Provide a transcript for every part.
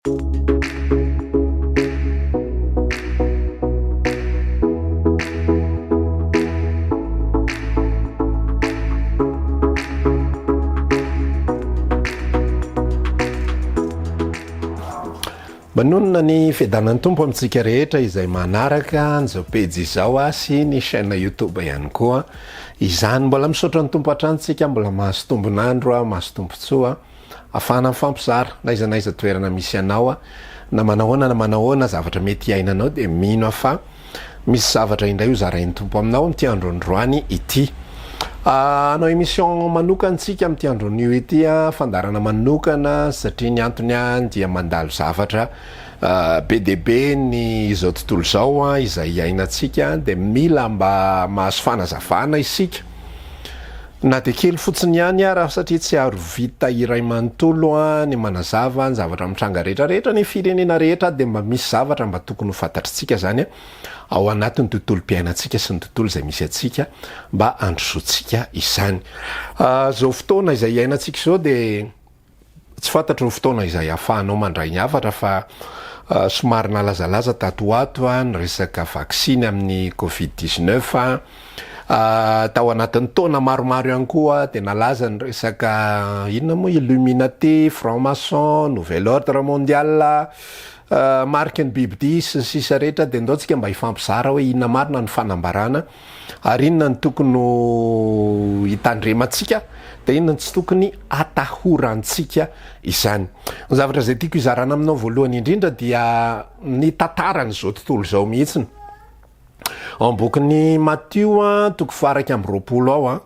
Manonona ny fiadanan'ny Tompo amintsika rehetra izay manaraka an'izao pejy izao sy ny chaîne YouTube ihany koa. Izany mbola misaotra ny Tompo hatrany tsika mbola mahazo tombon'andro, mahazo tombontsoa. Afahana mifampizara na aiza na aiza toerana misy anao na manahoana na manahoana zavatra mety hiainanao dia mino aho fa misy zavatra indray ho zarain'ny Tompo aminao amin'ity andro androany ity. Hanao émission manokana tsika amin'ity andro anio ity, fandaharana manokana satria ny antony dia mandalo zavatra be dia be ny izao tontolo izao izay iainantsika dia mila mba mahazo fanazavana isika. Na dia kely fotsiny ihany ara satria tsy ary vita iray manontolo ny manazava ny zavatra mitranga rehetra rehetra ny firenena rehetra dia mba misy zavatra mba tokony ho fantatritsika zany ao anatin'ny tontolom-piainantsika sy ny tontolo izay misy antsika mba handrosoantsika izany. Izao fotoana izay iainantsika izao dia Tsy fantatro ny fotoana izay ahafahanao mandray ny hafatra fa somary nalazalaza tato ho ato ny resaka vaksiny amin'ny covid 19. Tao anatin'ny taona maromaro ihany koa dia nalaza ny resaka inona moa illuminati, franc maçon, nouvel ordre mondial, mariky ny bibidia sy ny sisa rehetra dia ndao tsika mba hifampizara hoe inona marina ny fanambarana Ary inona no tokony ho hitandremantsika dia inona no tsy tokony hatahorantsika izany. Ny zavatra izay tiako hizarana aminao voalohany indrindra dia ny tantaran'izao tontolo izao mihitsy. Ao amin'ny bokin'i Matio toko faha-21 ao an,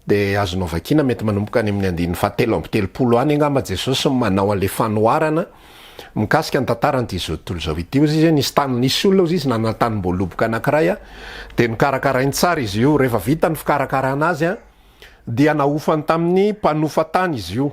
Dia azonao vakiana mety manomboka any amin'ny andininy fahatelo amby 30 any angamba Jesosy no manao an'ilay fanoharana mikasika ny tantaran'ity izao tontolo izao ity. Hoy izy hoe nisy tany nisy olona hoy izy nanana tanim-boaloboka anankiray dia nokarakarainy tsara izy io. Rehefa vita ny fikarakarana azy dia nahofany tamin'ny mpanofa tany izy io.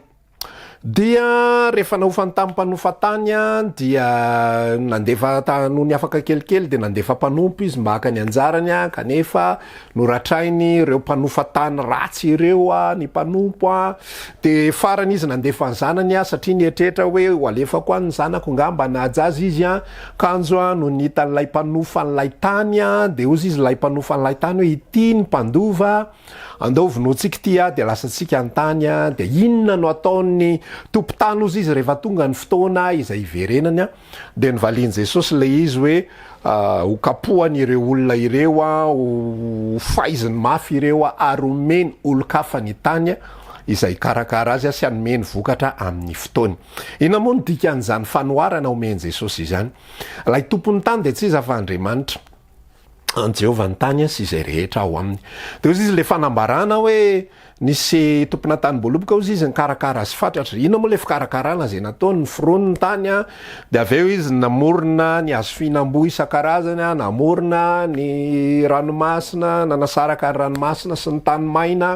Dia rehefa nahofany tamin'ny mpanofa tany dia nandefa nony afaka kelikely dia nandefa mpanompo izy mba haka ny anjarany kanefa noratrainy ireo mpanofa tany ratsy ireo ny mpanompo dia farany izy nandefa ny zanany satria nieritreritra hoe ho alefako any ny zanako ngamba hanaja azy izy kanjo nony hitan'ilay mpanofa an'ilay tany dia hozy izy ilay mpanofa an'ilay tany hoe ity ny mpandova Andao vonointsika ity a, dia lasantsika ny tany a, dia inona no ataon'ny tompon-tany hozy izy rehefa tonga ny fotoana izay hiverenany a? Dia novalian'i Jesosy ilay izy hoe ho kapohany ireo olona ireo a, ho faiziny mafy ireo a, ary homeny olon-kafa ny tany izay hikarakara azy sy hanome ny vokatra amin'ny fotoany. Inona moa no dikan'izany fanoharana omen'i Jesosy izany? Ilay tompon'ny tany dia tsy iza fa Andriamanitra. an'i Jehovah ny tany sy izay rehetra ao aminy. Dia hozy izy ilay fanambarana hoe nisy tompona tanim-boaloboka hozy izy nikarakara azy fatratra. Inona moa ilay fikarakarana izay nataony? Noforoniny ny tany, dia avy eo izy namorona ny hazo fihinam-boa isan-karazany, namorona ny ranomasina, nanasaraka ny ranomasina sy ny tany maina,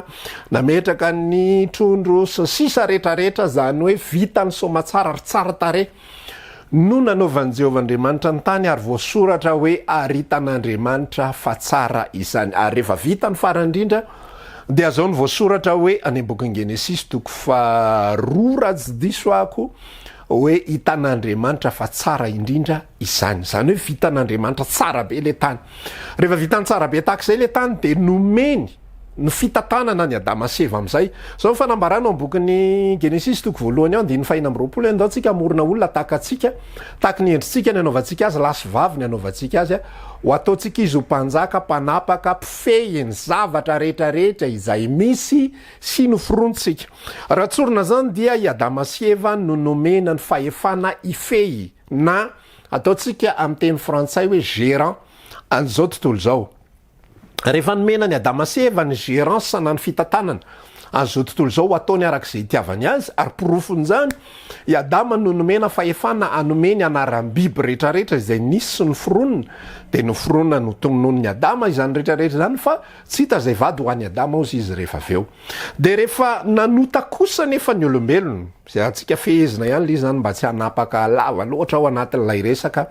nametraka ny trondro sy ny sisa rehetrarehetra, izany hoe vitany soamatsara ary tsara tarehy. No nanaovan'i Jehovah Andriamanitra ny tany, ary voasoratra hoe, Ary hitan'Andriamanitra fa tsara izany. Ary rehefa vita ny farany indrindra, dia izao no voasoratra hoe, any amin'ny bokin'ny Genesisy toko faharoa raha tsy diso aho, hoe hitan'Andriamanitra fa tsara indrindra izany. Izany hoe vitan'Andriamanitra tsara be ilay tany. Rehefa vitany tsara be tahaka izay ilay tany, dia nomeny ny fitantanana an'i Adama sy Eva amin'izay. Izao ny fanambarana ao amin'ny bokin'ny Genesisy toko voalohany ao andininy fahenina amby 20 hoe andao tsika hamorona olona tahaka antsika, tahaka ny endritsika ny anaovantsika azy, lahy sy vavy ny anaovantsika azy, ho ataontsika izy ho mpanjaka, mpanapaka, mpifehy ny zavatra rehetra rehetra izay misy sy noforontsika. Raha tsorina izany dia i Adama sy Eva no nomena ny fahefana hifehy na ataontsika amin'ny teny frantsay hoe gérant an'izao tontolo izao. Rehefa nomena an'i Adama sy Eva ny gérance na ny fitantanana an'izao tontolo izao ho ataony araka izay itiavany azy, ary porofon'izany, i Adama no nomena fahefana hanome ny anaram-biby rehetrarehetra izay nisy sy noforonina, dia noforonina notononin'i Adama izany rehetrarehetra izany fa tsy hita izay vady ho an'i Adama hozy izy rehefa avy eo. Dia rehefa nanota kosa anefa ny olombelona, izay antsika fehezina ihany ilay izy izany mba tsy hanapaka lava loatra ao anatin'ilay resaka,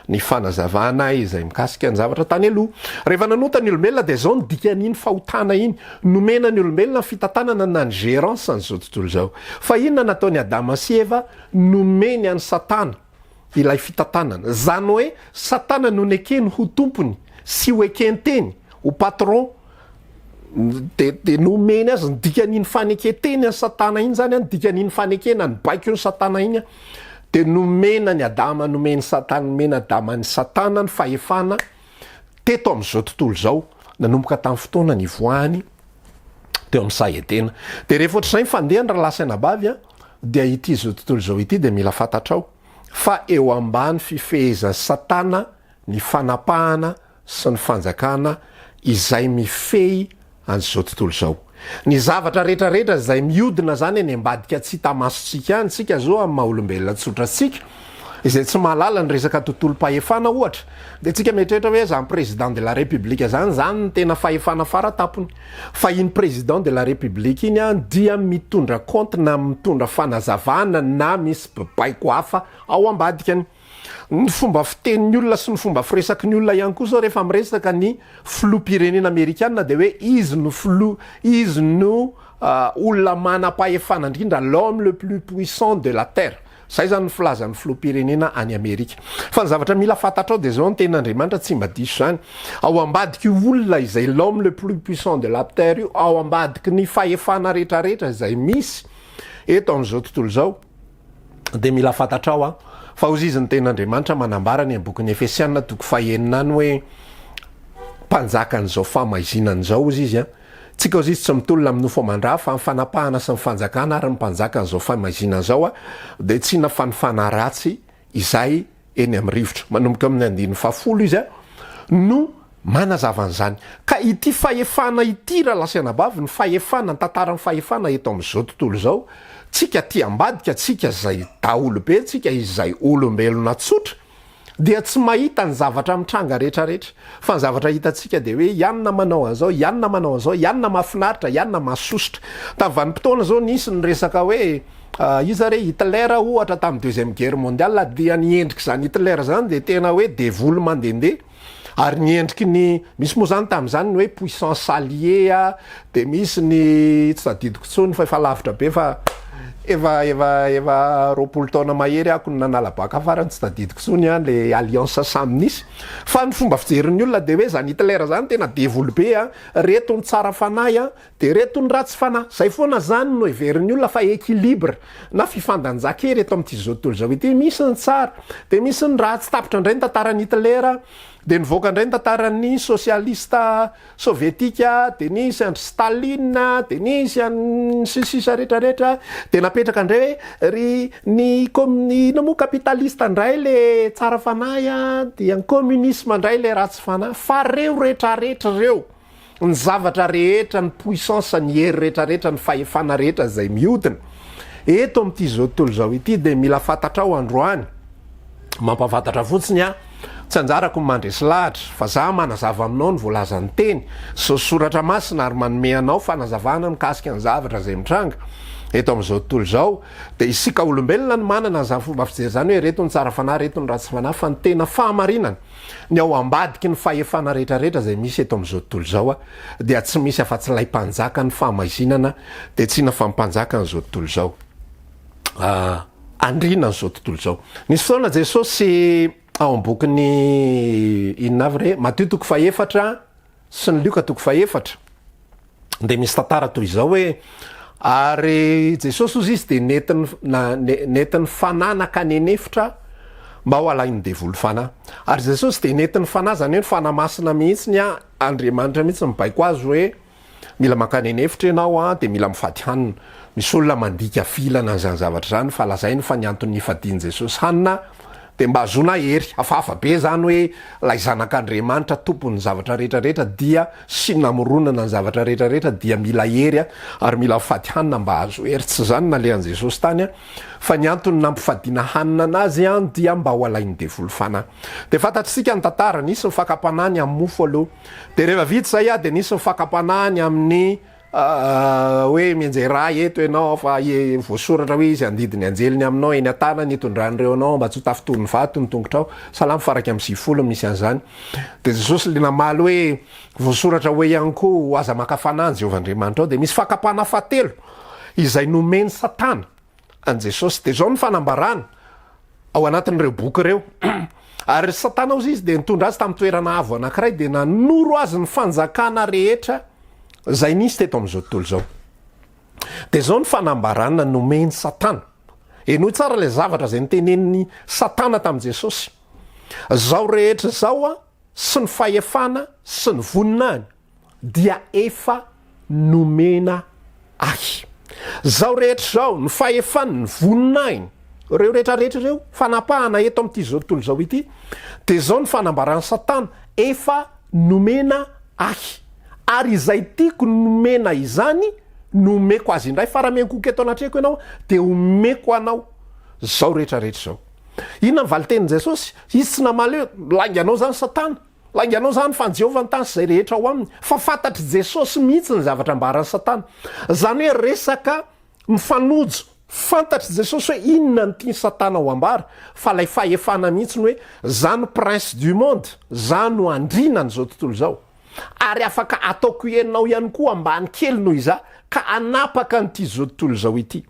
ny fanazavana izay mikasika ny zavatra tany aloha. Rehefa nanota ny olombelona dia izao no dikan'iny fahotana iny, nomena ny olombelona ny fitantanana na ny gerance an'izao tontolo izao. Fa inona nataon'i Adama sy Eva? Nomeny an'i Satana. ilay fitantanana. Zany hoe Satana no nekeny ho tompony sy ho eken-teny, ho patron, de de nomeny azy ny dikan'iny faneken-teny an'i Satana iny zany an, ny dikan'iny fanekena ny baikon'i Satana iny an, de nomena an'i Adama, nomen'i Satana, nomena Adama an'i Satana ny fahefana teto amin'izao tontolo izao, nanomboka tamin'ny fotoana nivoahany teo amin'ny saha Edena. De rehefa ohatr'izay ny fandehany rahalahy sy anabavy an, dia ity izao tontolo izao ity dia mila fantatrao fa eo ambany fifehezan'i Satana ny fanapahana sy ny fanjakana izay mifehy an'izao tontolo izao. Ny zavatra rehetra rehetra izay mihodina izany eny ambadika tsy hita masontsika any, tsika zao amin'ny maha olombelona tsotra antsika, izay tsy mahalala ny resaka tontolom-pahefana ohatra, dia tsika mieritreritra hoe izany président de la république izany, izany no tena fahefana fara-tampony. Fa iny président de la république iny an dia mitondra compte na mitondra fanazavana na misy mpibaiko hafa ao ambadikany. Ny fomba fitenin'ny olona sy ny fomba firesaky ny olona ihany koa zao rehefa miresaka ny filoham-pirenena amerikana dia hoe izy no filoha, izy no olona manam-pahefana indrindra, l'homme le plus puissant de la terre. Zay zany ny filazan'ny filoham-pirenena any Amerika. Fa ny zavatra mila fantatrao dia zao, ny tenin'Andriamanitra tsy mba diso zany. Ao ambadik'io olona izay l'homme le plus puissant de la terre io, ao ambadiky ny fahefana rehetrarehetra izay misy eto amin'izao tontolo izao, dia mila fantatrao an, fa hozy izy ny tenin'Andriamanitra manambara any amin'ny bokin'ny Efesiana toko fahenina any hoe mpanjakan'izao fahamaizinana izao hozy izy an, tsika hozy izy tsy mitolona amin'ny nofo aman-dra fa amin'ny fanapahana sy ny fanjakana ary ny mpanjakan'izao fahamaizinana izao an, dia tsy inona fa ny fanahy ratsy izay eny amin'ny rivotra. Manomboka amin'ny andininy fahafolo izy no manazava an'izany. Ka ity fahefana ity rahalahy sy anabavy, ny fahefana, ny tantaran'ny fahefana eto amin'izao tontolo izao, tsika aty ambadika, tsika izay daholobe, tsika izay olombelona tsotra, dia tsy mahita ny zavatra mitranga rehetrarehetra. Fa ny zavatra hitantsika dia hoe i anona manao an'izao, i anona manao an'izao, i anona mahafinaritra, i anona mahasosotra. Tamin'ny vanim-potoana izao nisy ny resaka hoe iza re Hitler ohatra tamin'ny deuxième guerre mondiale dia ny endrik'izany Hitler izany dia tena hoe devoly mandehandeha ary ny endriky ny misy moa izany tamin'izany ny hoe puissance alliée dia misy ny tsy tadidiko intsony fa efa lavitra be fa efa efa efa 20 taona mahery ako no nanala baka farany tsy tadidiko intsony an le alliance samy nisy fa ny fomba fijerin'ny olona dia hoe zany Hitler zany tena devoly be an, reto ny tsara fanahy an dia reto ny ratsy fanahy, zay foana zany no heverin'ny olona fa equilibre na fifandanjan-kery eto amin'ity zao tontolo izao ity, misy ny tsara dia misy ny ratsy, tapitra indray ny tantaran'i Hitler dia nivoaka indray ny tantaran'ny sosialista Sovietika, dia nisy an-dry Staline, dia nisy an' sy ny sisa rehetra rehetra, dia napetraka indray hoe ry ny com- inona moa kapitalista indray le tsara fanahy an, dia ny communisme indray le ratsy fanahy, fa reo rehetra rehetra reo, ny zavatra rehetra, ny puissance, ny hery rehetra rehetra, ny fahefana rehetra izay mihodina eto amin'ity zao tontolo izao ity dia mila fantatrao androany, Mampahafantatra fotsiny aho, tsy anjarako ny mandresy lahatra, fa za manazava aminao ny voalazan'ny teny sy ny soratra masina ary manome anao fanazavana mikasika ny zavatra izay mitranga eto amin'izao tontolo izao, dia isika olombelona no manana an'izany fomba fijery izany hoe ireto ny tsara fanahy, ireto ny ratsy fanahy, fa ny tena fahamarinana, ny ao ambadiky ny fahefana rehetra rehetra izay misy eto amin'izao tontolo izao dia tsy misy afa-tsy ilay mpanjakan'ny fahamaizinana, dia tsy inona fa ny mpanjakan'izao tontolo izao. Andriana an'izao tontolo izao. Nisy fotoana Jesosy ao amin'ny bokin'ny inona avy re? Matio toko fahefatra sy ny Lioka toko fahefatra dia misy tantara toy izao hoe ary Jesosy hozy izy dia nentin'ny na nentin'ny fanahy nankany an'efitra mba ho alain'ny devoly fanahy. Ary Jesosy dia nentin'ny fanahy izany hoe ny fanahy masina mihitsy ny Andriamanitra mihitsy mibaiko azy hoe Mila mankany an'efitra ianao an, dia mila mifady hanina. Misy olona mandika vilana an'izany zavatra izany fa lazainy fa ny antony nifadian'i Jesosy hanina dia mba hahazoana hery. Hafahafa be izany hoe ilay Zanak'Andriamanitra tompon'ny zavatra rehetra rehetra dia sy namoronana ny zavatra rehetra rehetra dia mila hery ary mila mifady hanina mba hahazo hery. Tsy izany nalehan'i Jesosy tany fa ny antony nampifadiana hanina anazy dia mba ho alain'ny devoly fanahy. Dia fantatr'isika ny tantara, nisy ny fakam-panahy ny amin'ny mofo aloha. Dia rehefa vita izay dia nisy ny fakam-panahy ny amin'ny hoe mianjera eto ianao fa voasoratra hoe izy handidy ny anjeliny aminao eny an-tanany hitondran'ireo anao mba tsy ho tafintohin'ny vato ny tongotrao. Salamo faha-91 misy an'izany. Dia Jesosy le namaly hoe voasoratra hoe ihany koa aza maka fanahy an'i Jehovah Andriamanitrao. Dia misy fakam-panahy fahatelo izay nomen'i Satana an'i Jesosy. Dia izao ny fanambarana. Ao anatin'ireo boky ireo. Ary Satana hozy izy dia nitondra azy tamin'ny toerana avo anankiray dia nanoro azy ny fanjakana rehetra izay nisy teto amin'izao tontolo izao. Dia izao ny fanambarana nomen'i Satana. Henoy tsara ilay zavatra izay notenenin'i Satana tamin'i Jesosy. Izao rehetra izao sy ny fahefana sy ny voninahiny dia efa nomena ahy. Izao rehetra izao, ny fahefany, ny voninahiny, ireo rehetra rehetra ireo, fanapahana eto amin'ity izao tontolo izao ity, dia izao ny fanambaran'i Satana, efa nomena ahy. Ary izay tiako nomena izany no omeko azy indray, fa raha miankohoka eto anatrehako ianao, dia omeko anao izao rehetra rehetra izao. Inona ny valin-tenin'i Jesosy? Izy tsy namaly hoe, lainga anao izany Satana. Lainganao izany fa an'i Jehovah ny tany sy izay rehetra ao aminy. Fa fantatr'i Jesosy mihitsy ny zavatra ambaran'i Satana. Izany hoe resaka mifanojo. Fantatr'i Jesosy hoe inona no tian'i Satana ho ambara, fa ilay fahefana mihitsy ny hoe, Za no prince du monde, za no andriana an'izao tontolo izao. Ary afaka ataoko ianao ihany koa ambany kely noho izaho, ka hanapaka an'ity izao tontolo izao ity.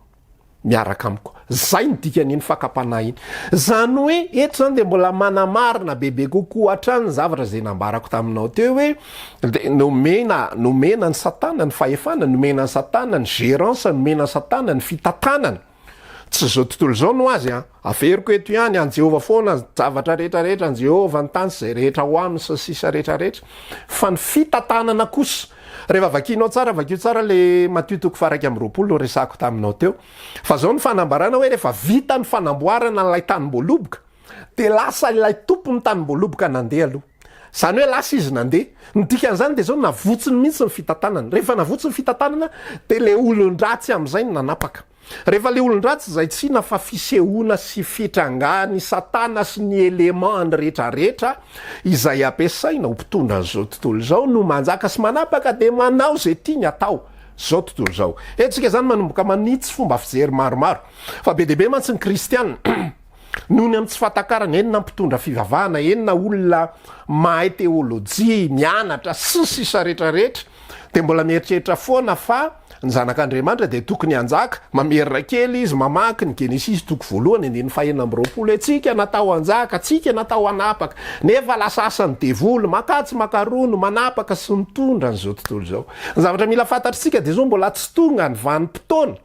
miaraka amiko. Zay ny dikan'iny fakam-panahy iny. Zany hoe eto zany dia mbola manamarina bebe kokoa hatrany ny zavatra izay nambarako taminao teo hoe dia nomena nomena an'i satana ny fahefana, nomena an'i satana ny gerance, nomena an'i satana ny fitantanana. Tsy izao tontolo izao no azy an. Averiko eto ihany, an'i Jehovah foana ny zavatra rehetra rehetra, an'i Jehovah ny tany sy izay rehetra ao aminy sy ny sisa rehetra rehetra. Fa ny fitantanana kosa, rehefa vakianao tsara, vakio tsara le Matio toko faha 21 noresahako taminao teo, fa zao ny fanambarana hoe rehefa vita ny fanamboarana an'ilay tanim-boaloboka, dia lasa ilay tompon'ny tanim-boaloboka nandeha aloha. Izany hoe lasa izy nandeha. Ny dikan'izany dia izao, navotsiny mihitsy ny fitantanana. Rehefa navotsy ny fitantanana, dia ilay olon-dratsy amin'izay no nanapaka. Rehefa le olon-dratsy izay tsy inona fa fisehoana sy fitrangan'i satana sy ny élément-ny rehetra rehetra izay ampiasaina ho mpitondra an'izao tontolo izao no manjaka sy manapaka dia manao izay tiany atao izao tontolo izao. Eto isika izany manomboka manitsy fomba fijery maromaro fa be dia be mantsy ny kristiana noho ny amin'ny tsy fahatakarana, eny na mpitondra fivavahana, eny na olona mahay teolojia, mianatra sy ny sisa rehetra rehetra dia mbola mieritreritra foana fa ny zanak'Andriamanitra dia tokony hanjaka, mamerina kely izy mamaky ny Genesisy toko voalohany andininy faha-26 hoe tsika natao hanjaka, tsika natao hanapaka, nefa lasa asan'ny devoly, makatsy makaroa no manapaka sy mitondra an'izao tontolo izao. Ny zavatra mila fantatr'tsika dia izao mbola tsy tonga ny vanim-potoana,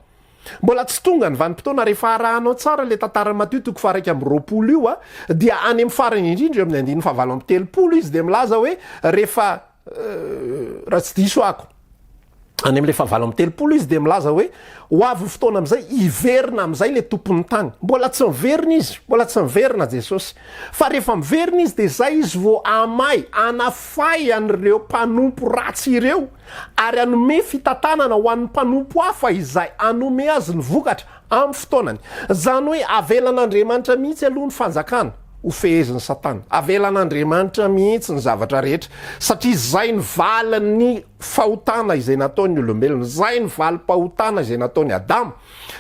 mbola tsy tonga ny vanim-potoana, rehefa arahanao tsara ilay tantaran'i Matio toko faha-21 io dia any amin'ny farany indrindra eo amin'ny andininy faha-38 izy dia milaza hoe rehefa Raha tsy diso ako, any amin'ilay faha 38 izy dia milaza hoe ho avy ny fotoana amin'izay hiverina amin'izay ilay tompon'ny tany. Mbola tsy miverina izy, mbola tsy miverina Jesosy. Fa rehefa miverina izy dia izay izy vao hamay, hanafay an'ireo mpanompo ratsy ireo ary hanome fitantanana ho an'ny mpanompo hafa izay hanome azy ny vokatra amin'ny fotoanany. Izany hoe avelan'Andriamanitra mihitsy aloha ny fanjakana. Ho fehezin'i Satana. Avelan'Andriamanitra mihitsy ny zavatra rehetra, satria izay ny valin'ny fahotana izay nataon'ny olombelona, izay ny valim-pahotana izay nataon'i Adama,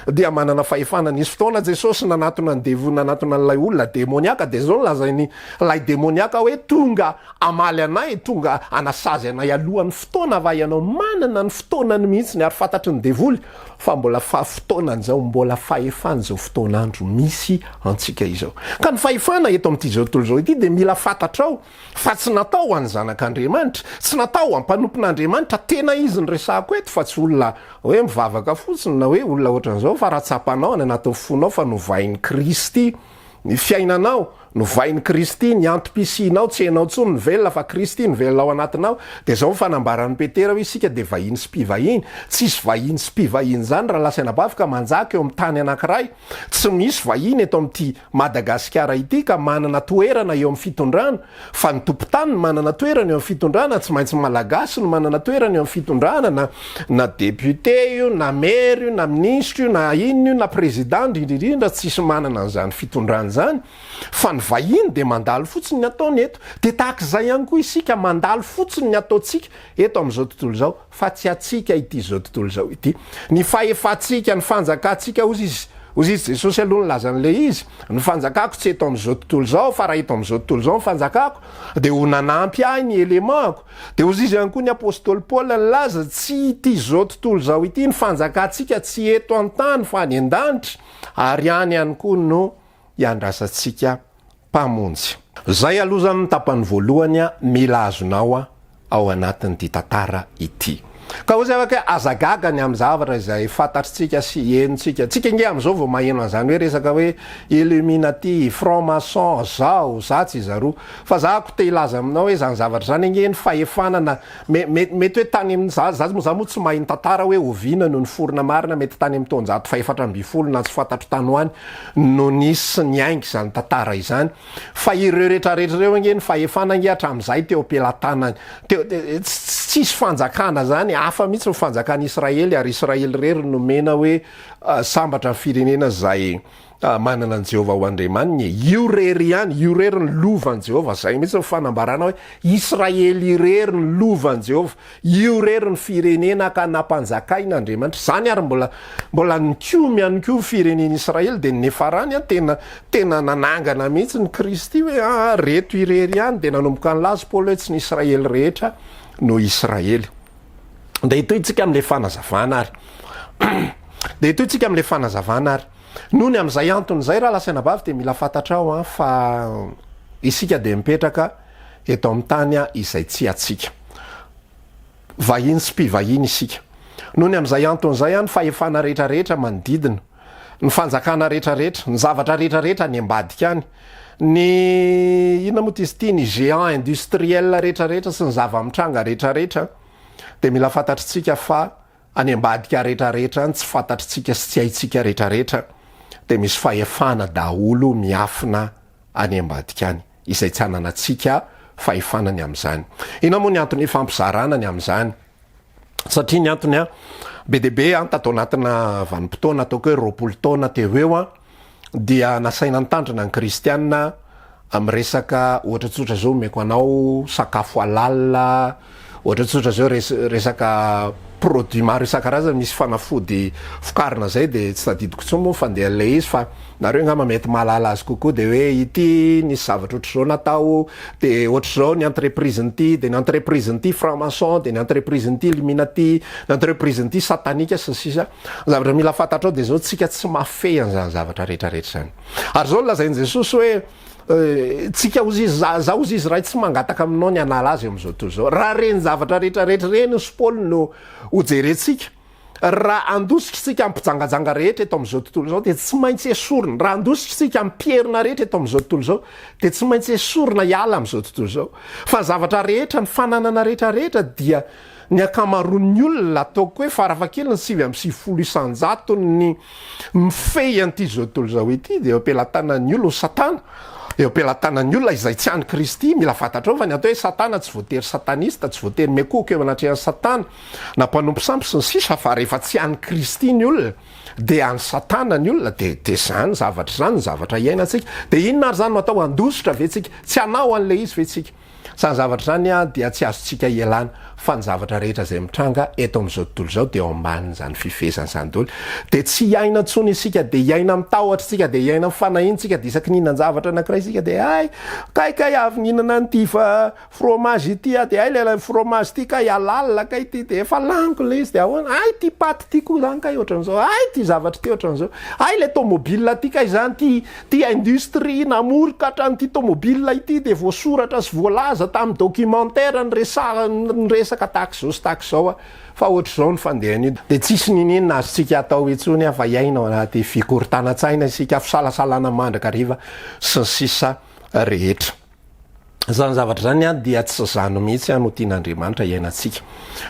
dia manana fahefana. Nisy fotoana Jesosy nanatona ny devoly, nanatona an'ilay olona demoniaka, dia izao no lazain'ny ilay demoniaka hoe, Tonga hamaly anay, tonga hanasazy anay alohan'ny fotoana va ianao? Manana ny fotoanany mihitsy ny, ary fantatry ny devoly fa mbola fa fotoanany izao, mbola fahefany izao fotoan'andro misy antsika izao. Ka ny fahefana eto amin'ity izao tontolo izao ity dia mila fantatrao fa tsy natao ho an'ny zanak'Andriamanitra, tsy natao ho an'ny mpanompon'Andriamanitra, tena izy no resahako eto fa tsy olona hoe mivavaka fotsiny na hoe olona ohatran'izao fa raha tsapanao any anatin'ny fonao fa novain'i Kristy ny fiainanao, Novain'i Kristy ny antom-pisianao, tsy ianao intsony no velona fa Kristy no velona ao anatinao. Dia izao ny fanambaran'i Petera hoe isika dia vahiny sy mpivahiny. Tsisy vahiny sy mpivahiny izany rahalahy sy anabavy ka manjaka eo amin'ny tany anankiray. Tsy misy vahiny eto amin'ity Madagasikara ity ka manana toerana eo amin'ny fitondrana fa ny tompon-tany no manana toerana eo amin'ny fitondrana, tsy maintsy Malagasy no manana toerana eo amin'ny fitondrana na na député io na maire io na ministre io na inona io na président indrindra indrindra tsisy manana an'izany fitondrana izany fa ny vahiny dia mandalo fotsiny ny ataony eto dia tahaka izay ihany koa isika mandalo fotsiny ny ataontsika eto amin'izao tontolo izao fa tsy antsika ity izao tontolo izao ity. Ny fahefantsika, ny fanjakantsika, hozy izy, hozy izy Jesosy aloha nilaza an'ilay izy, ny fanjakako tsy eto amin'izao tontolo izao, fa raha eto amin'izao tontolo izao ny fanjakako, dia ho nanampy ahy ny élément-ko. Dia hozy izy ihany koa ny apostoly Paoly nilaza, tsy ity izao tontolo izao ity, ny fanjakantsika tsy eto an-tany fa any an-danitra, ary any ihany koa no. hiandrasantsika Mpamonjy. Zay aloha zany ny tapany voalohany mila azonao ao anatin'ity tantara ity. Ka hoy zay afaka hoe aza gaga ny amin'ny zavatra izay fantatritsika sy henontsika. Tsika ange amin'izao vao maheno an'izany hoe resaka hoe illuminati, franc maçon, zao, zatsy, zaroa. Fa za ko te hilaza aminao hoe izany zavatra izany ange ny fahefana na me, me, mety hoe tany amin'ny za, za, za moa tsy mahay ny tantara hoe oviana no niforona marina, mety tany amin'ny taonjato fahefatra ambin'ny folo na tsy fantatro tany ho any no nisy sy niainga izany tantara izany. Fa ireo rehetrarehetra ireo ange ny fahefana ange hatramin'izay teo am-pelatanany. Teo, tsisy fanjakana zany, hafa mihitsy ny fanjakan'i Israely ary Israely irery no nomena hoe sambatra ny firenena izay manana an'i Jehovah ho Andriamaniny e. Io irery ihany, io irery ny lovan'i Jehovah. Izay mihitsy ny fanambarana hoe Israely irery ny lovan'i Jehovah. Io irery ny firenena ka nampanjakain'Andriamanitra. Izany ary mbola mbola nikomy ihany koa ny firenen'Israely dia nifarany an tena tena nanangana mihitsy ny Kristy hoe aa reto irery ihany dia nanomboka nilaza Paoly hoe tsy ny Israely rehetra no Israely. Dia hitohy tsika amin'ilay fanazavana ary. Dia hitohy tsika amin'ilay fanazavana ary. Noho ny amin'izay antony izay rahalahy sy anabavy dia mila fantatrao an fa isika dia mipetraka eto amin'ny tany izay tsy antsika. Vahiny sy mpivahiny isika. Noho ny amin'izay antony izay, ny fahefana rehetra rehetra manodidina, ny fanjakana rehetra rehetra, ny zavatra rehetra rehetra any ambadika any, ny inona moa izy ity, ny géant industriel rehetra rehetra sy ny zava-mitranga rehetra rehetra dia mila fantatritsika fa any ambadika rehetra rehetra any tsy fantatritsika sy tsy haintsika rehetra rehetra dia misy fahefana daholo miafina any ambadika any izay tsy ananantsika fahefana ny amin'izany. Inona moa ny antony ifampizarana ny amin'izany? Satria ny antony an, be dia be an, tato anatina vanim-potoana ataoko hoe 20 taona teo ho eo an, dia nasaina nitandrina ny kristiana amin'ny resaka ohatra tsotra zao omeko anao sakafo halal, ohatra tsotra zao resaka produit maro isan-karazany misy fanafody vokarina zay de tsy tadidiko intsony moa ny fandehan'ilay izy fa nareo angamba mety mahalala azy kokoa de hoe ity nisy zavatra ohatr'izao natao de ohatr'izao ny entreprise-n'ity de ny entreprise-n'ity franc maçon de ny entreprise-n'ity illuminati ny entreprise-n'ity satanika sy ny sisa. Ny zavatra mila fantatrao de zao tsika tsy mahafehy an'izany zavatra rehetrarehetra izany. Ary zao no lazain'i Jesosy hoe Tsika hozy izy, za, za hozy izy Ray tsy mangataka aminao ny hanala azy eo amin'izao tontolo izao. Raha ireny zavatra rehetra rehetra ireny hozy Paoly no ho jerentsika, raha handositra isika amin'ny mpijangajanga rehetra eto amin'izao tontolo izao dia tsy maintsy esorina. Raha handositra isika amin'ny mpierina rehetra eto amin'izao tontolo izao dia tsy maintsy esorina hiala amin'izao tontolo izao. Fa ny zavatra rehetra, ny fananana rehetra rehetra dia ny ankamaroan'ny olona, ataoko hoe farafahakeliny 99 isan-jaton'ny mifehy an'ity izao tontolo izao ity dia eo am-pelatanan'ny olona ho satana, eo am-pelatanan'ny olona izay tsy an'i Kristy. Mila fantatrao fa ny atao hoe satana tsy voatery satanista, tsy voatery miankohoka eo anatrehan'i satana na mpanompo sampy sy ny sisa fa rehefa tsy an'i Kristy ny olona dia an'i satana ny olona dia dia izany zavatra izany ny zavatra iainantsika. Dia inona ary izany no atao? Handositra ve tsika? Tsy hanao an'ilay izy ve tsika? Izany zavatra izany dia tsy azontsika ialana fa ny zavatra rehetra izay mitranga eto amin'izao tontolo izao dia ao ambanin'izany fifehezana izany daholo. Dia tsy hiaina intsony isika, dia hiaina amin'ny tahotra isika, dia hiaina amin'ny fanahiana isika, dia isaky ny hihinan-javatra anankiray isika dia hay, kay kay avy nihinana an'ity fa fromage ity aho, dia hay ilay fromage ity kay halal kay ity, dia efa laniko ilay izy, dia ahoana, hay ity paty ity koa izany kay ohatran'izao, hay ity zavatra ity ohatran'izao, hay ilay tomobile ity kay izany ity Ity industrie namorokatra an'ity tomobile ity dia voasoratra sy voalaza tamin'ny documentaire niresahana niresaka tahaka izao sy tahaka izao fa ohatr'izao ny fandehan'io. Dia tsisy niniana azontsika atao intsony fa hiaina ao anaty fikorontanan-tsaina isika, fisalasalana mandrakariva sy ny sisa rehetra. Izany zavatra izany dia tsy izany mihitsy no tian'Andriamanitra hiainantsika.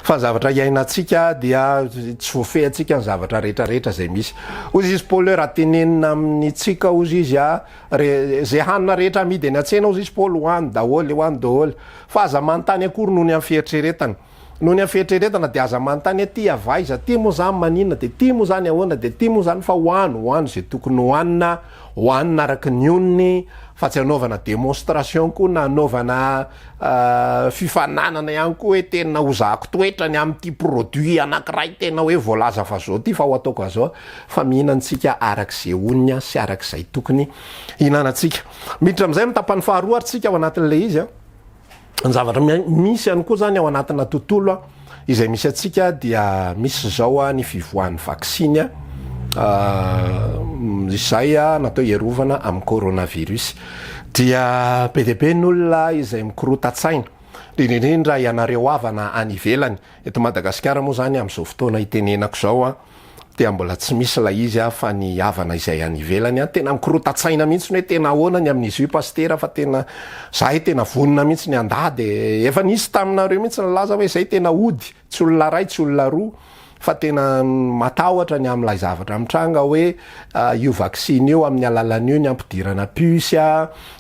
Fa ny zavatra iainantsika dia tsy voafehintsika ny zavatra rehetra rehetra izay misy. Hozy izy Paoly hoe raha tenenina amintsika hozy izy a, re, izay hanina rehetra amidy eny an-tsena hozy izy Paoly hohano daholo, hohano daholo. Fa aza manontany akory noho ny amin'ny fieritreretana. Noho ny amin'ny fieritreretana dia aza manontany hoe ty avy aiza, ty moa izany maninona, dia ty moa izany ahoana, dia ty moa izany fa hohano, hohano izay tokony hohanina, hohanina araka ny onony fa tsy anaovana démonstration koa na anaovana fifaninanana ihany koa hoe tena hozahako toetra ny amin'ity produit anankiray tena hoe voalaza fa zao ty fa ho ataoko an'izao fa mihinantsika araka izay onony sy araka izay tokony hihinanantsika. Miditra amin'izay amin'ny tapany faharoa ary tsika ao anatin'ilay izy an. Ny zavatra misy ihany koa zany ao anatina tontolo izay misy antsika dia misy izao ny fivoahan'ny vaksiny. Izay natao hiarovana amin'ny coronavirus. Dia be dia be ny olona izay mikorotan-tsaina, indrindra indrindra ianareo havana any ivelany. Eto Madagasikara moa izany amin'izao fotoana itenenako izao dia mbola tsy misy ilay izy fa ny havana izay any ivelany tena mikorotan-tsaina mihitsy hoe tena ahoana ny amin'izy io Pasitera fa tena zahay tena vonona mihitsy ny handà dia efa nisy taminareo mihitsy nilaza hoe izay tena hody Tsy olona iray, tsy olona roa, fa tena matahotra ny amin'ilay zavatra mitranga hoe io vaksiny io amin'ny alalan'io ny ampidirana puce,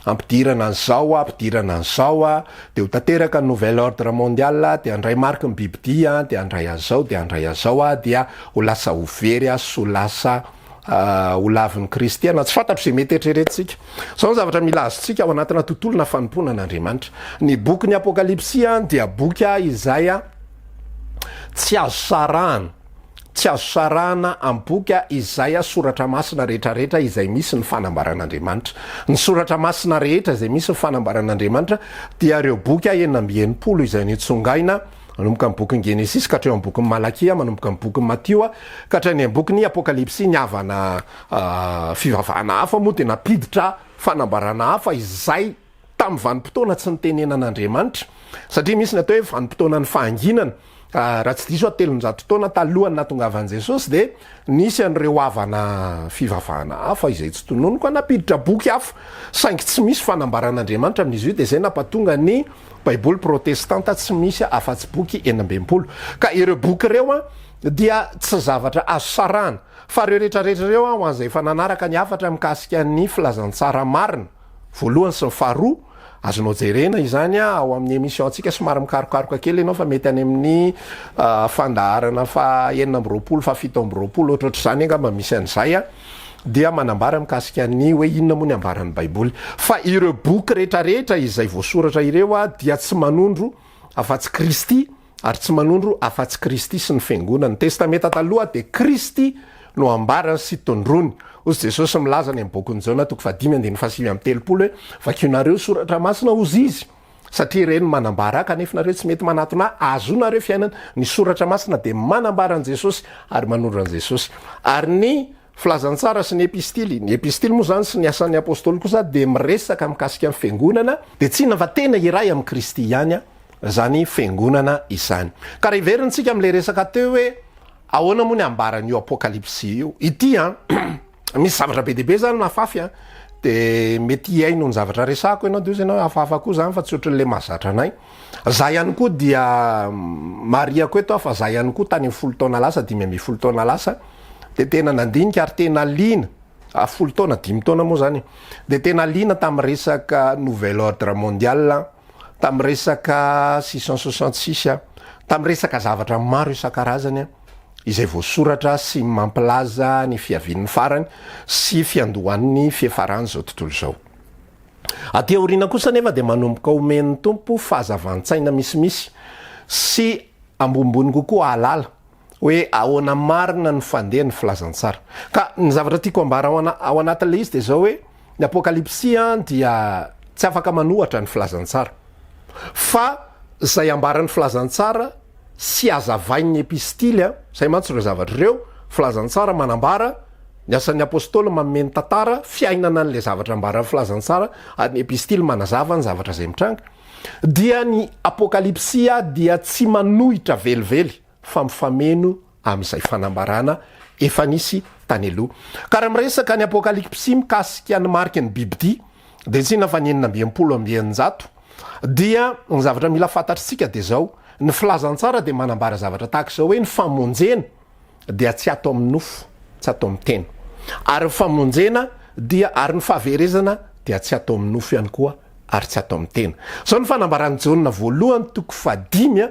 ampidirana an'izao, ampidirana an'izao, dia ho tanteraka ny nouvel ordre mondial, dia handray mariky ny bibidia, dia handray an'izao, dia handray an'izao, dia ho lasa ho very sy ho lasa ho lavin'i Kristy. Na tsy fantatro izay mety eritreretintsika. Izao ny zavatra mila azontsika ao anatina tontolona fanompoana an'Andriamanitra. Ny bokin'ny Apokalypsy dia boky izay tsy azo sarahana, tsy azo sarahana amin'ny boky izay soratra masina rehetrarehetra izay misy ny fanambaran'Andriamanitra. Ny soratra masina rehetra izay misy ny fanambaran'Andriamanitra dia ireo boky 66 izay nitsongaina Manomboka amin'ny bokin'ny Genesisy ka hatreo amin'ny bokin'i Malakia, manomboka amin'ny bokin'i Matio ka hatrany amin'ny bokin'ny Apokalypsy. Ny havana fivavahana hafa moa dia nampiditra fanambarana hafa izay tamin'ny vanim-potoana tsy nitenenan'Andriamanitra, satria misy ny atao hoe vanim-potoanan'ny fahanginana. Raha tsy diso aho, 300 taona talohan'ny nahatongavan'i Jesosy dia nisy an'ireo havana fivavahana hafa izay tsy tononiko, nampiditra boky hafa, saingy tsy misy fanambaran'Andriamanitra amin'izy io, dia izay nampatonga ny Baiboly protestanta tsy misy afa-tsy boky 66. Ka ireo boky ireo dia tsy zavatra azo sarahana. Fa ireo rehetra rehetra ireo ho an'izay efa nanaraka ny hafatra mikasika ny filazantsara marina, voalohany sy ny faharoa, azonao jerena izany ao amin'ny émission-ntsika, somary mikarokaroka kely ianao fa mety any amin'ny fandaharana faha 26, faha 27, ohatrohatr'izany angamba misy an'izay. dia manambara mikasika ny hoe inona moa ny ambaran'ny Baiboly. Fa ireo boky rehetrarehetra izay voasoratra ireo dia tsy manondro afa-tsy Kristy ary tsy manondro afa-tsy Kristy sy ny Fiangonany. Ny Testamenta Taloha dia Kristy no ambarany sy tondrony. Hozy Jesosy milaza any amin'ny bokin'i Jaona toko fahadimy andininy faha39 hoe, Vakionareo soratra masina hozy izy, satria ireny manambara ahy kanefa nareo tsy mety manatona ahy, ahazoanareo fiainana. Ny soratra masina dia manambara an'i Jesosy ary manondro an'i Jesosy. Ary ny filazantsara sy ny epistily, ny epistily moa izany sy ny asan'ny apostoly kosa dia miresaka mikasika ny fiangonana, dia tsy inona fa tena iray amin'i Kristy ihany izany fiangonana izany. Ka raha heverintsika amin'ilay resaka teo hoe ahoana moa ny ambaran'io apokalypsy io, ity an, Misy zavatra be dia be zany mafafy an, de mety hihaino ny zavatra resahako ianao de hozy ianao hafahafa koa zany fa tsy ohatran'le mahazatra anay. Za ihany koa dia marihako eto aho fa za ihany koa tany amin'ny folo taona lasa, 15 taona lasa de tena nandinika ary tena liana, folo taona, dimy taona moa zany e, de tena liana tamin'ny resaka nouvel ordre mondial, tamin'ny resaka 666, tamin'ny resaka zavatra maro isan-karazany. izay voasoratra sy mampilaza ny fiavian'ny farany sy fiandohan'ny fiafaran'izao tontolo izao. Aty aoriana kosa anefa dia manomboka omen'ny Tompo fahazavan-tsaina misimisy sy ambonimbony kokoa hahalala hoe ahoana marina ny fandehan'ny filazantsara. Ka ny zavatra tiako ambara ao anatin'ilay izy dia izao hoe ny Apokalypsy dia tsy afaka manohatra ny filazantsara fa izay ambaran'ny filazantsara sy hazavain'ny epistily a, izay mantsy ireo zavatra ireo, filazantsara manambara ny asan'ny apostoly manome ny tantara fiainana an'ilay zavatra ambaran'ny filazantsara ary ny epistily manazava ny zavatra izay mitranga, dia ny apokalypsy dia tsy manohitra velively fa mifameno amin'izay fanambarana efa nisy tany aloha. Ka raha miresaka ny apokalypsy mikasika ny mariky ny bibidia dia tsy inona fa ny 666 dia ny zavatra mila fantatritsika dia izao, ny filazantsara dia manambara zavatra tahaka izao hoe ny famonjena dia tsy ato amin'ny nofo, tsy ato amin'ny tena. Ary ny famonjena dia ary ny fahaverezana dia tsy ato amin'ny nofo ihany koa ary tsy ato amin'ny tena. Izao ny fanambaran'i Jaona voalohany toko fahadimy a,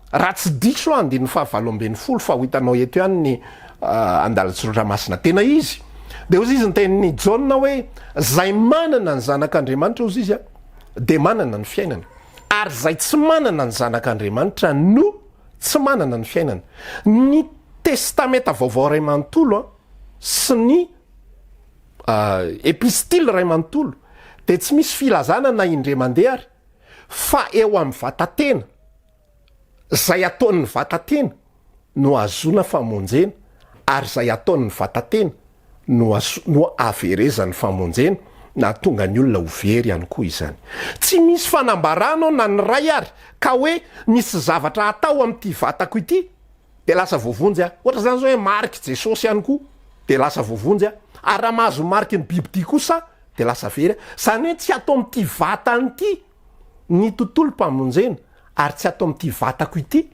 Raha tsy diso aho andininy faha 18 fa ho hitanao eto ihany ny andalan-tsoratra masina tena izy dia hozy izy ny tenin'i Jaona hoe zay manana ny zanak'Andriamanitra hozy izy a dia manana ny fiainana ary zay tsy manana ny zanak'Andriamanitra no tsy manana ny fiainana. Ny testamenta vaovao iray manontolo a sy ny epistily iray manontolo dia tsy misy filazana na indray mandeha ary fa eo amin'ny vata-tena Izay ataon'ny vata-tena no ahazoana famonjena Ary izay ataon'ny vata-tena no no ahaverezan'ny famonjena, nahatonga ny olona ho very ihany koa izany. Tsy misy fanambarana ao na ny iray ary ka hoe misy zavatra atao amin'ity vatako ity dia lasa voavonjy aho. Ohatra izany izao hoe marik'i Jesosy ihany koa dia lasa voavonjy aho. Ary raha mahazo ny mariky ny bibidia kosa aho dia lasa very aho. Izany hoe tsy ato amin'ity vatana ity ny tontolom-pamonjena ary tsy ato amin'ity vatako ity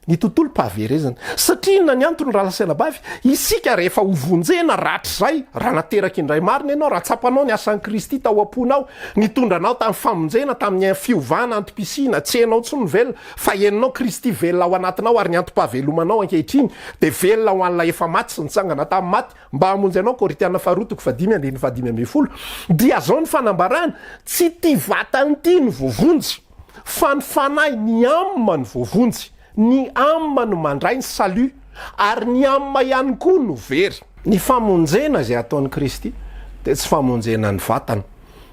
Ny tontolom-pahaverezana. Satria inona ny antony rahalahy sy anabavy? Isika rehefa ho vonjena rahatrizay, raha nateraka indray marina ianao, raha tsapanao ny asan'i Kristy tao am-ponao, nitondra anao tamin'ny famonjena, tamin'ny fiovana antom-pisiana, tsy ianao intsony no velona, fa ianao Kristy velona ao anatinao ary ny antom-pahavelomanao ankehitriny dia velona ho an'ilay efa maty sy nitsangana tamin'ny maty mba hamonjy anao, Korintiana faharoa toko fahadimy andininy fahadimy ambin'ny folo. Dia izao ny fanambarana, tsy ity vatana ity no voavonjy. Fa ny fanahy, ny âme no voavonjy, ny âme no mandray ny salut, ary ny âme ihany koa no very. Ny famonjena izay ataon'i Kristy dia tsy famonjena ny vatana,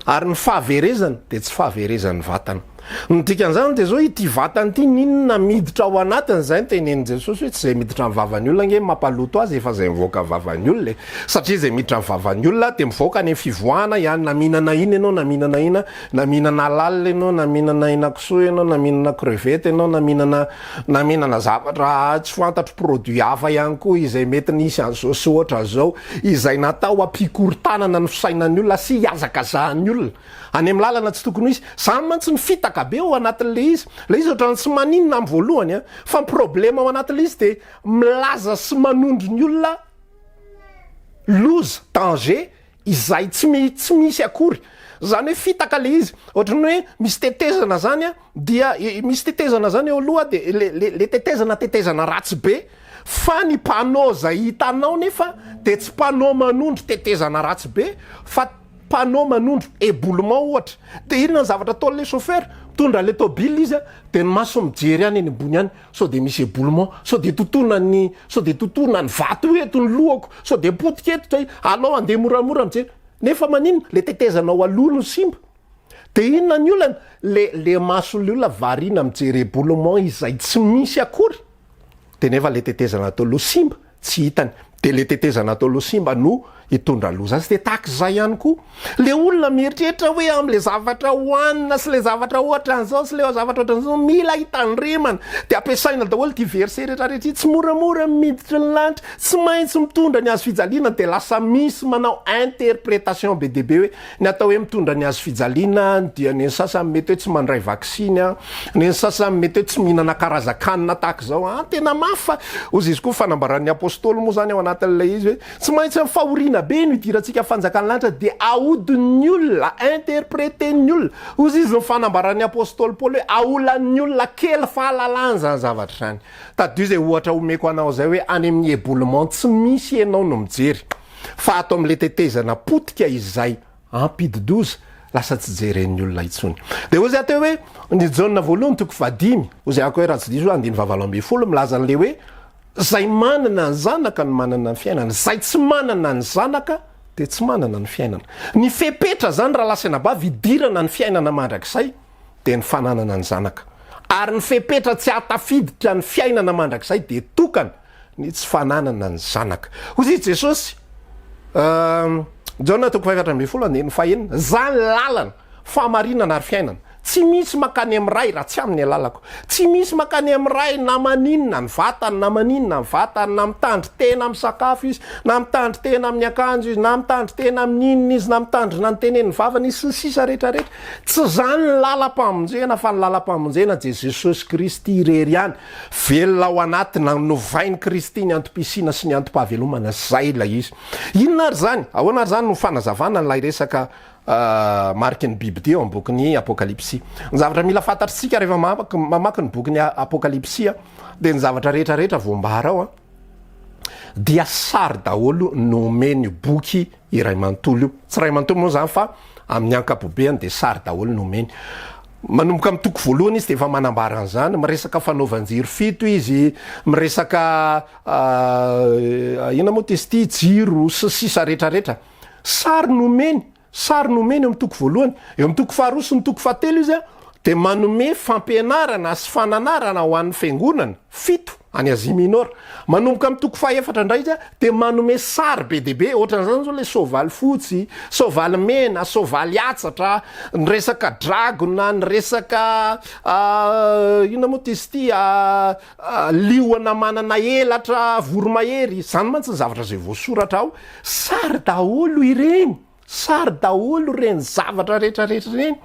ary ny fahaverezana dia tsy fahaverezan'ny vatana. Ny dikan'izany dia izao, ity vatana ity n'inona miditra ao anatiny, izay no tenenin'i Jesosy hoe tsy izay miditra amin'ny vavan'ny olona ange no mampaloto azy e, fa izay mivoaka amin'ny vavan'ny olona e. Satria izay miditra amin'ny vavan'ny olona dia mivoaka any amin'ny fivoahana ihany, na mihinana inona ianao na mihinana inona, Na mihinana halal ianao, na mihinana henakisoa ianao, na mihinana crevette ianao, na mihinana na mihinana zavatra tsy fantatro produit hafa ihany koa izay mety nisy an'izao sy ohatran'izao izay natao hampikorontanana ny fisainan'ny olona sy hihazakazahan'ny olona any amin'ny lalana tsy tokony ho izy. Izany mantsy ny fitaka be ao anatin'ilay izy. Ilay izy ohatran'ny tsy maninona amin'ny voalohany an, fa ny problema ao anatin'ilay izy dia milaza sy manondro ny olona loza, danger, izay tsy mi tsy misy akory zany hoe fitaka le izy ohatran'ny hoe misy tetezana zany a dia misy tetezana zany eo aloha de le le le tetezana tetezana ratsy be fa ny panneau zay hitanao nefa de tsy panneau manondro tetezana ratsy be fa panneau manondro éboulement ohatra de inona ny zavatra ataon'le chauffeur mitondra le tôbila izy a de ny maso mijery any eny ambony any Sao dia misy éboulement, sao dia totonan'ny, sao dia totonan'ny vato eto ny lohako, sao dia potika eto zay, alao handeha moramora mijery. Nefa maninona? Le tetezana ao aloha no simba. Dia inona ny olana? Le, le mason'le olona variana mijery éboulement izay tsy misy akory, dia nefa le tetezana ato aloha simba. tsy hitany de le tetezana ato aloha simba no hitondra loza azy de tahaka izay ihany koa le olona mieritreritra hoe amle zavatra hohanina sy le zavatra ohatran'izao sy le zavatra ohatran'izao mila hitandremana de ampiasaina daholo ity verset rehetra rehetra ity tsy moramora ny miditry ny lanitra tsy maintsy mitondra ny hazo fijaliana de lasa misy manao interpretation be dia be hoe Ny atao hoe mitondra ny hazo fijaliana dia ny sasany mety hoe tsy mandray vaksiny an, ny sasany mety hoe tsy mihinana karazan-kanina tahaka izao an, tena mafy fa hozy izy koa fanambaran'ny apostoly moa izany ao anatin'ilay izy hoe tsy maintsy amin'ny fahoriana be no hidirantsika fanjakan'ny lanitra dia ahodin'ny olona, interpreter-n'ny olona, hozy izy ny fanambaran'ny apostoly Paoly hoe aolan'ny olona kely fahalalana izany zavatra izany. Tadidio izay ohatra omeko anao izay hoe any amin'ny éboulement tsy misy ianao no mijery. Fa ato amin'ilay tetezana potika izay hampidi-doza, lasa tsy jeren'ny olona intsony. Dia hoy izy teo hoe, ny Jaona voalohany toko fahadimy, hoy izy aho hoe raha tsy diso aho, andininy fahavalo ambin'ny folo, milaza an'ilay hoe, izay manana ny zanaka no manana ny fiainana, izay tsy manana ny zanaka dia tsy manana ny fiainana. Ny fepetra izany rahalahy sy anabavy hidirana ny fiainana mandrakizay dia ny fananana ny zanaka. Ary ny fepetra tsy hahatafiditra ny fiainana mandrakizay dia tokana, ny tsy fananana ny zanaka. Hoy izy Jesosy, Jaona toko faha-14 andininy fahenina, Za ny lalana, fahamarinana ary fiainana. Tsy misy mankany amin'ny Ray raha tsy amin'ny alalako. Tsy misy mankany amin'ny Ray na maninona ny vatany, na maninona ny vatany, na mitandry tena amin'ny sakafo izy, na mitandry tena amin'ny akanjo izy, na mitandry tena amin'ny inona izy, na mitandrina ny tenenin'ny vavany izy, sy ny sisa rehetra rehetra. Tsy izany ny lalam-pamonjena fa ny lalam-pamonjena dia Jesosy Kristy irery ihany. Velona ao anaty na novain'i Kristy ny antom-pisiana sy ny antom-pahavelomana, zay ilay izy. Inona ary izany? Ahoana ary izany no fanazavana an'ilay resaka mariky ny bibidia ao amin'ny bokin'ny Apokalypsy? Ny zavatra mila fantatr'isika rehefa mamaky ny bokin'ny Apokalypsy dia ny zavatra rehetra rehetra voambara ao dia sary daholo no omen'io boky iray manontolo io. Tsy iray manontolo moa izany fa amin'ny ankapobeany dia sary daholo no omeny. Manomboka amin'ny toko voalohany izy dia efa manambara an'izany, miresaka fanaovan-jiro fito izy, miresaka inona moa ty izy ity, jiro sy ny sisa rehetrarehetra. Sary no omeny, sary no omeny eo amin'ny toko voalohany. Eo amin'ny toko faharoa sy ny toko fahatelo izy dia manome fampianarana sy fananarana ho an'ny fiangonana fito. Any Asie Mineure. Manomboka amin'ny toko fahaefatra indray izy dia manome sary be dia be, ohatran'izany izao ilay soavaly fotsy, soavaly mena, soavaly atsatra, ny resaka dragona, ny resaka inona moa ity izy ity, liona manana elatra, voromahery, izany mantsy ny zavatra izay voasoratra ao, sary daholo ireny. Sary daholo ireny zavatra rehetra rehetra ireny.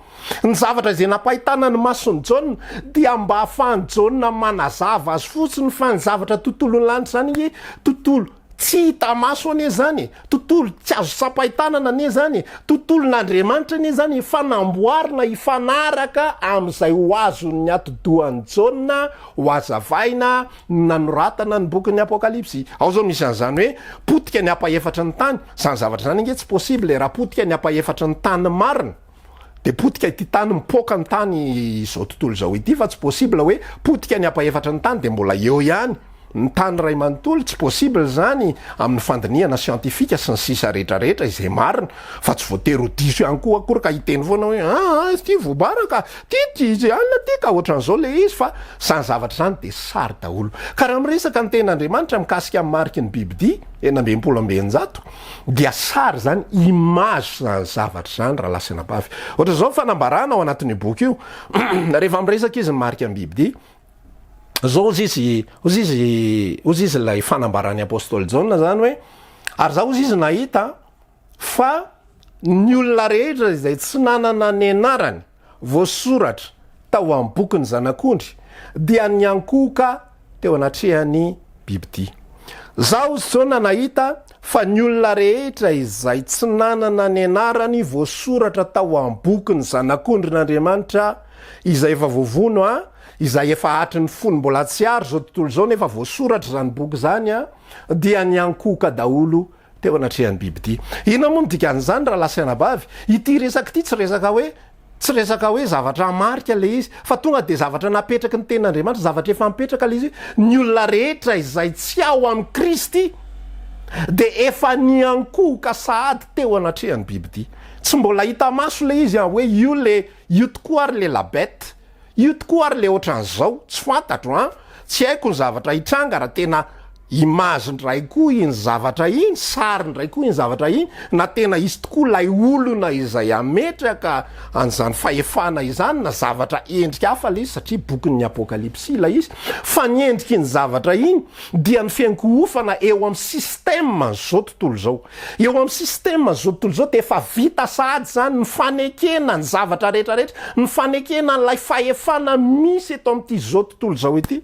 Ny zavatra izay nampahitana ny mason'i Jaona dia mba ahafahan'i Jaona manazava azy fotsiny fa ny zavatra tontolon'ny lanitra izany ange tontolo tsy hita maso anie izany e, tontolo tsy azo tsapain-tanana anie izany e, tontolon'Andriamanitra anie izany e, fa namboarina hifanaraka amin'izay ho azon'ny atidohan'i Jaona ho hazavaina no nanoratana ny bokin'ny Apokalypsy. Ao zao misy an'izany hoe potika ny ampahefatry ny tany. Izany zavatra izany ange tsy possible e, raha potika ny ampahefatry ny tany marina de potika ity tany mipoaka ny tany izao tontolo izao ity fa tsy possible hoe potika ny ampahefatry ny tany de mbola eo ihany ny tany iray manontolo, tsy possible izany amin'ny fandinihana siantifika sy ny sisa rehetra rehetra izay marina fa tsy voatery ho diso ihany koa akory ka hiteny foana hoe aa ity voambara ka Ty ty izy alina ty ka ohatran'izao le izy fa zany zavatra zany de sary daholo. Ka raha miresaka ny tenin'Andriamanitra mikasika ny mariky ny bibidia, 666, dia sary zany, image zany zavatra zany rahalahy sy anabavy. Ohatran'izao ny fanambarana ao anatin'io boky io, rehefa miresaka izy ny mariky ny bibidia, zao hozy izy, hozy izy, hozy izy ilay fanambaran'ny apostoly Jaona zany hoe, ary za hozy izy nahita Fa ny olona rehetra izay tsy nanana ny anarany voasoratra tao amin'ny bokin'ny Zanak'ondry dia niankohoka teo anatrehan'ny bibidia. Zaho Jaona nahita fa ny olona rehetra izay tsy nanana ny anarany voasoratra tao amin'ny bokin'ny Zanak'ondrin'Andriamanitra izay efa voavono, izay efa hatry ny fony mbola tsy ary izao tontolo izao nefa voasoratra izany boky izany, dia niankohoka daholo teo anatrehan'ny bibidia. Inona moa no dikan'izany rahalahy sy anabavy? Ity resaka ity tsy resaka hoe tsy resaka hoe zavatra marika ilay izy, fa tonga dia zavatra napetraky ny tenin'Andriamanitra, zavatra efa mipetraka ilay izy hoe ny olona rehetra izay tsy ao amin'i Kristy dia efa niankohoka sahady teo anatrehan'ny bibidia. Tsy mbola hita maso ilay izy an, hoe io le io tokoa ary le la bête. Io tokoa ary le otran'izao, tsy fantatro an, tsy haiko ny zavatra hitranga raha tena image ndray koa iny zavatra iny, sary ndray koa iny zavatra iny, na tena hisy tokoa lay olona izay hametraka an'izany fahefana izany na zavatra endrika hafa le izy satria bokin'ny apokalypsy ilay izy, fa ny endrik'iny zavatra iny dia ny fiankohofana eo amin'ny système zao tontolo izao. Eo amin'ny système zao tontolo izao dia efa vita sahady izany ny fanekena ny zavatra rehetra rehetra, ny fanekena an'ilay fahefana misy eto amin'ity zao tontolo izao ity.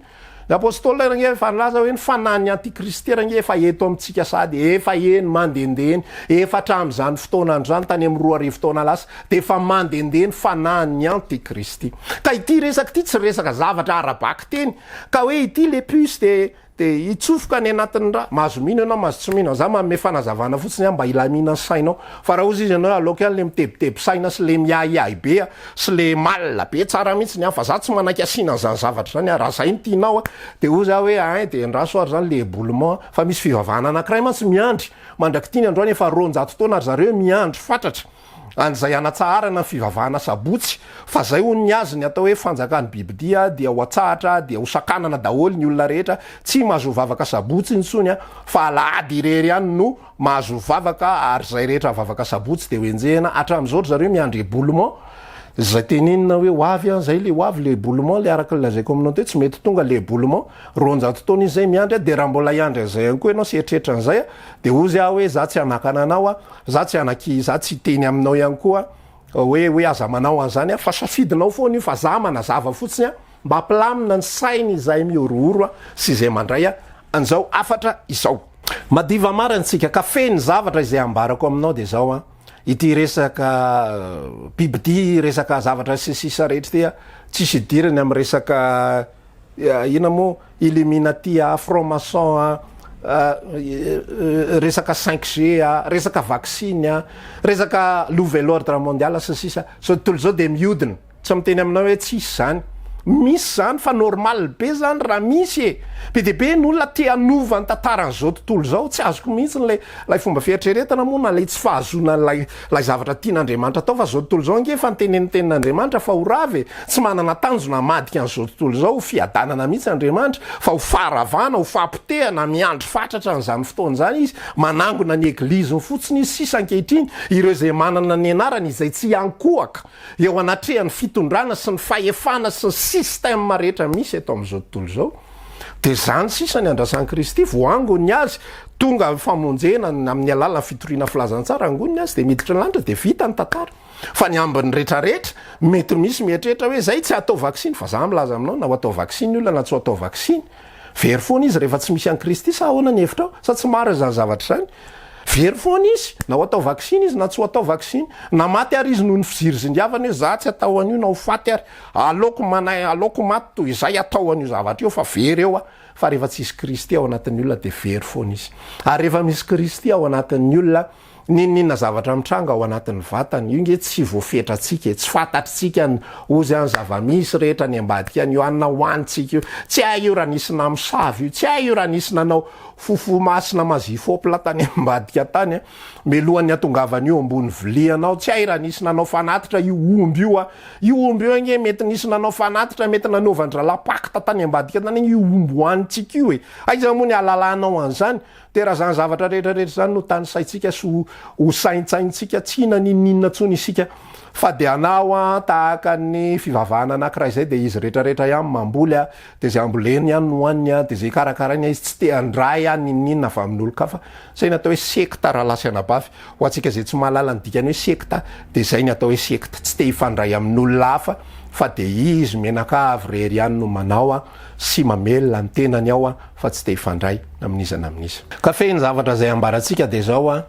Ny apostoly ange efa nilaza hoe ny fanahin'ny antikristy ange efa eto amintsika sahady, efa eny mandehandeha eny, efa hatramin'izany fotoana andro izany tany amin'ny 2000 taona lasa dia efa mandehandeha ny fanahin'ny antikristy. Ka ity resaka ity tsy resaka zavatra ara-bakiteny ka hoe ity le puce dia Dia hitsofoka any anatin'ny ra. Mahazo mino ianao, mahazo tsy mino. Za manome fanazavana fotsiny aho mba hilaminan'ny sainao. Fa raha ozy izy ianao hoe aleoko ihany le mitebiteby saina sy le miahiahy be sy le mal be tsara mihitsy ny ahy fa za tsy manaiky asiana an'izany zavatra izany aho. Raha zay no tianao dia ozy aho hoe ein dia endraso ary zany le éboulement fa misy fivavahana anankiray mantsy miandry mandrak'ity ny androany efa 200 taona ry zareo miandry fatratra. an'izay hanatsaharana ny fivavahana sabotsy fa zay hono ny azy ny atao hoe fanjakan'ny bibidia dia ho atsahatra dia ho sakanana daholo ny olona rehetra tsy mahazo mivavaka sabotsy intsony fa alahady irery ihany no mahazo mivavaka ary zay rehetra vavaka sabotsy dia ho enjehina hatramin'izao ry zareo miandry éboulement zay tenenina hoe ho avy an zay le ho avy le éboulement le araka ny lazaiko aminao teo tsy mety tonga le éboulement 200 taona izy zay miandry dia raha mbola hiandry an'izay ihany koa ianao sy eritreritra an'izay dia hozy aho hoe za tsy hanakana anao Za tsy hanaky za tsy hiteny aminao ihany koa hoe hoe aza manao an'izany a, fa safidinao foana io fa za manazava fotsiny a, mba hampilamina ny sainy izay mihorohoro a sy izay mandray a an'izao hafatra izao. Madiva marina tsika ka feno zavatra izay ambarako aminao dia izao a, ity resaka bibidia resaka zavatra sy ny sisa rehetra ity a, tsisy idirany amin'ny resaka Inona moa illuminati a, franc maçon a, resaka cinq G a, resaka vaksiny a, resaka nouvel ordre mondial sy ny sisa, zao tontolo zao dia mihodina, tsy miteny aminao hoe tsisy zany, Misy zany fa normal be zany raha misy e! Be dia be ny olona te hanova ny tantaran'izao tontolo izao, tsy azoko mihitsy ilay ilay fomba fieritreretana moa na ilay tsy fahazoana ilay ilay zavatra tian'Andriamanitra atao fa izao tontolo izao ange efa notenenin'ny tenin'Andriamanitra fa ho rava e! Tsy manana tanjona hamadika an'izao tontolo izao ho fiadanana mihitsy Andriamanitra fa ho faharavana, ho fahapotehana, miandry fatratra an'izany fotoana izany Izy, manangona ny Egliziny fotsiny Izy sisa ankehitriny, ireo izay manana ny anarany izay tsy hiankohoka. eo anatrehan'ny fitondrana sy ny fahefana sy ny système rehetra misy eto amin'izao tontolo izao, dia izany sisa ny andrasan'i Kristy, voaangony ny azy, tonga amin'ny famonjena amin'ny alalan'ny fitoriana filazantsara, angony ny azy dia miditra ny lanitra dia vita ny tantara. Fa ny ambiny retraretra, mety misy mieritreritra hoe zay tsy atao vaksiny, fa za milaza aminao na ho atao vaksiny ny olona na tsy ho atao vaksiny, Very foana izy rehefa tsy misy an'i Kristy sa ahoana ny hevitrao? Sa tsy marina izany zavatra izany? Very foana izy, na ho atao vaksiny izy na tsy ho atao vaksiny. Na maty ary izy noho ny fizirizindiavany hoe za tsy atao an'io na ho faty ary. Aleoko manay, aleoko maty toy izay atao an'io zavatra io fa very eo aho. Fa rehefa tsisy Kristy ao anatin'ny olona dia very foana izy. Ary rehefa misy Kristy ao anatin'ny olona, N'inon'inona zavatra mitranga ao anatin'ny vatana, io nge tsy voafetrantsika e, tsy fantatritsika ny ozy an zava-misy rehetra any ambadika any io, anona hoanintsika io, tsy hay io raha nisy namosavy io, tsy hay io raha nisy nanao fofo masina mazifopla tany ambadika tany an, mialohan'ny hatongavan'io ambony vilianao, tsy hay raha nisy nanao fanatitra io omby io an, io omby io ange mety nisy nanao fanatitra, mety nanaovan-drahalahy pacte tany ambadika tany io omby hoanintsika io e, aiza moa ny ahalalanao an'izany? Dia raha izany zavatra rehetra rehetra izany no tanisaintsika sy ho ho saintsainintsika, tsy hinaninon'inona intsony isika, fa dia hanao an, tahaka ny fivavahana anankiray izay, dia izy rehetra rehetra ihany mamboly an, dia izay amboleny ihany no hohaniny an, dia izay karakarainy an, izy tsy te handray an n'inon'inona avy amin'olon-kafa. Izay ny atao hoe sekta rahalahy sy anabavy. Ho antsika izay tsy mahalala ny dikan'ny hoe sekta, dia izay ny atao hoe sekta, tsy te hifandray amin'olona hafa, fa dia izy mianakavy irery ihany no manao an, sy mamelona ny tenany ao an, fa tsy te hifandray amin'iza na amin'iza. Ka fehiny zavatra izay ambarantsika dia izao an,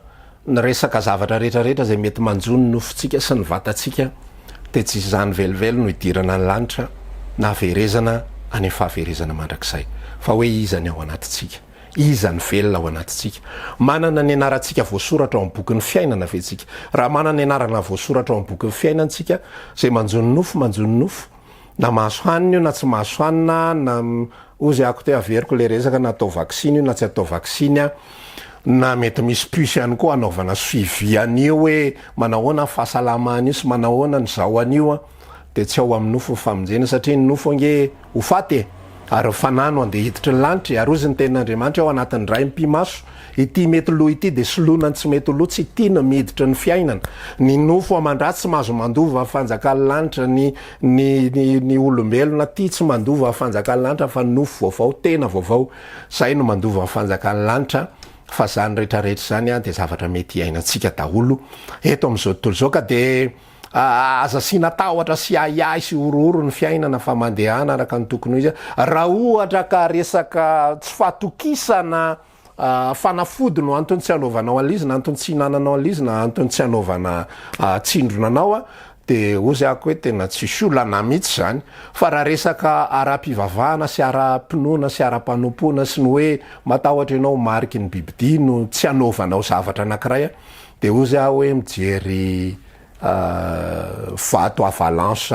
ny resaka zavatra rehetra rehetra izay mety manjo ny nofontsika sy ny vatantsika dia tsy izany velively no hidirana ny lanitra na haverezana any amin'ny fahaverezana mandrakizay fa hoe iza ny ao anatintsika, iza ny velona ao anatintsika. Manana ny anarantsika voasoratra ao amin'ny bokin'ny fiainana ve tsika? Raha manana ny anarana voasoratra ao amin'ny bokin'ny fiainana tsika, izay manjo ny nofo manjo ny nofo, Na mahazo hanina io na tsy mahazo hanina na ozy ako te averiko le resaka na atao vaksiny io na tsy atao vaksiny a, na mety misy puce ihany koa anaovana suivi an'io hoe manahoana ny fahasalamana io sy manahoana ny zao an'io a, de tsy ao amin'ny nofo ny famonjena satria ny nofo ange ho faty e, ary ny fanahy no andeha hiditry ny lanitra e, ary ozy ny tenin'Andriamanitra ao anatin'ny ray mipi-maso Ity mety lo ity dia soloina ny tsy mety lo, tsy tiana miditra ny fiainana. Ny nofo aman-dratsy tsy mahazo mandova ny fanjakan'ny lanitra, ny ny ny ny olombelona tia tsy mandova ny fanjakan'ny lanitra fa ny nofo vaovao, tena vaovao, zay no mandova ny fanjakan'ny lanitra, fa zany rehetra rehetra zany dia zavatra mety hiainantsika daholo eto amin'izao tontolo izao ka dia Aza asiana tahotra sy ahiahy sy horohoro ny fiainana fa mandehana araka ny tokony ho izy. Raha ohatra ka resaka tsy fahatokisana fanafody no antony tsy anaovanao an'ilay izy na antony tsy ihinananao an'ilay izy na antony tsy anaovana tsindrona anao dia hozy ako hoe tena tsisy olana mihitsy izany. Fa raha resaka ara-pivavahana sy ara-pinoana sy ara-panompoana sy ny hoe matahotra ianao ho mariky ny bibidia no tsy anaovanao zavatra anankiray dia hozy aho hoe mijery vato avalanche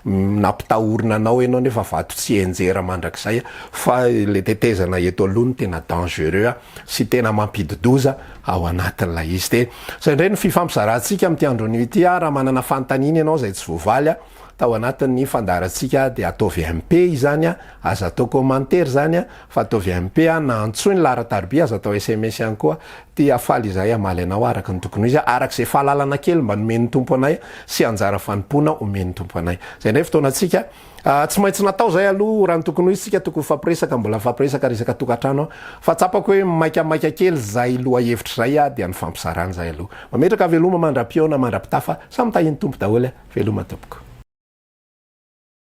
nampitahorina anao ianao nefa vato tsy hianjera mandrakizay fa le tetezana eto aloha no tena dangereux sy tena mampidi-doza ao anatin'ilay izy. Dia izay indray no fifampizarantsika amin'ity andro anio ity. Raha manana fanontaniana ianao izay tsy voavaly tao anatin'ny fandaharantsika dia ataovy MP izany, aza atao commentaire izany fa ataovy MP na antsoy ny laharan-tariby, aza atao sms ihany koa. Dia faly izahay hamaly anao araka ny tokony ho izy, araka izay fahalalana kely mba nomen'ny Tompo anay sy anjara fanompoana omen'ny Tompo anay. Izay indray fotoanantsika. Tsy maintsy natao izay aloha raha ny tokony ho izy tsika tokony hifampiresaka, mbola mifampiresaka resaka tokantrano aho, fa tsapako hoe maikamaika kely izay lohahevitra izay dia nifampizarana izay aloha. Mametraka veloma mandra-pihaona mandra-pitafa, samy tahian'ny Tompo daholo. Veloma tompoko.